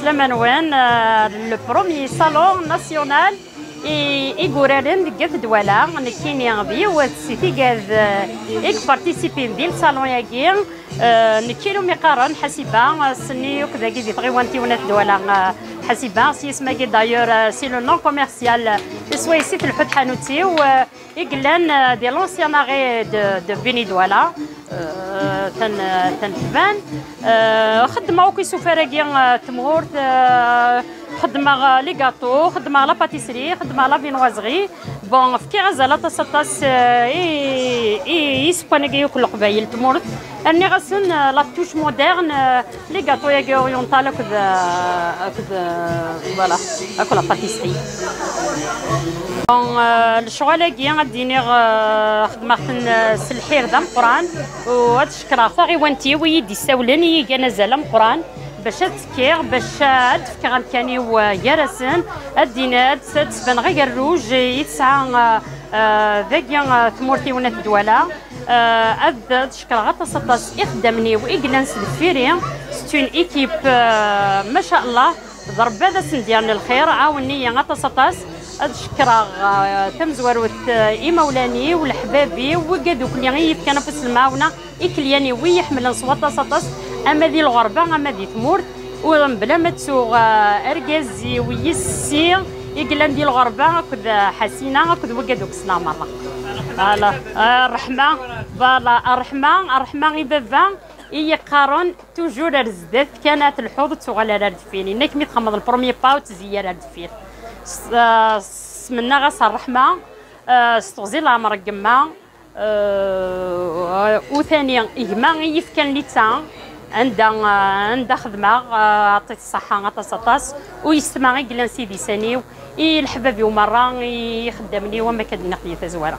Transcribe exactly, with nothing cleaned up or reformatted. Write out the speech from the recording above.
Lamanwan, euh, le premier salon national i iguraren deg At Dwala, nekkini d yiwet si tigad, euh, i yparticipin di lsalon-agi. Euh, nekki umi qqaren Ḥasiba, euh, s-nni akk dagi di tɣiwant-iw n At Dwala, euh, Ḥasiba, s yisem-agi d'ailleurs, euh, c'est le nom commercial, euh, iswa-is i telḥu tḥanut-iw, euh, i yellan, euh, di l'ancien arrêt de, de Beni Dwala, euh, tan-, tanetban. Euh, xeddmeɣ akk isufar-agi, euh, tmurt, euh, xeddmeɣ, euh, les gâteaux, xeddmeɣ la pâtisserie, xeddmeɣ la viennoiserie. Bon, fkiɣ azal aṭas, aṭas, euh, i, i, i yisefkan-agi akk n Leqbayel, tmurt. Rniɣ-asen, euh, la touche moderne, euh, les gâteaux-agi oriental akked, euh, akked, euh, voilà, akked la pâtisserie. Bon, euh, lecɣal-agi, ad d-iniɣ, euh, xedmeɣ-ten, euh, s lḥir d ameqqran, u ad cekkreɣ taɣiwant-iw i yi-d-issawlen, i yi-gan azal ameqqran, bac ad tekkiɣ, bac ad d-fkeɣ amkan-iw, euh, gar-asen, ad d-in-, ad, ad d-sbaneɣ agerruj i tesɛa, euh, euh, dagi, euh, tmurt-iw n At Dwala. Euh, ad, ad cekkreɣ aṭas, aṭas ixeddamen-iw i yellan s deffir-i. C'est une équipe, euh, maca Allah, d Rebbi ad asen-d-yerr lxir, ɛawnen-iyi aṭas, aṭas. Ad cekkreɣ, euh, tamezwarut, euh, imawlan-iw, leḥbab-iw, wigad ukli i yi-yefkan afus n lemɛawna, ikelyan-iw i yi-iḥemmlen s waṭas, aṭas, ama di lɣerba, ama di tmurt. Ur, mebla ma ttuɣ, euh, argaz-iw, yessi, i yellan di lɣerba, akked, euh, Ḥasina, akked wigad ukesnaɣ merra. Voilà. Euh, ṛṛeḥma, voilà, ṛṛeḥma, ṛṛeḥma i baba, i yi-qqaren toujours ar zdat kan, ad telḥuḍ, ur ttuɣal ara ar deffir. Nekk mi txemmeḍ le premier pas, ur ttezzi ara ar deffir. S-, euh, smennaɣ-as ṛṛeḥma, euh, s teɣzi n leɛmer n yemma, euh, u tani gma i yi-yefkan littseɛ, anda, euh, anda xedmeɣ, euh, aṭṭit ṣṣeḥḥa aṭas, aṭas, u yessetma i yellan s idisan-iw, i leḥbab-iw merra, i ixeddamen-iw, am akka d-nniɣ di tazwara.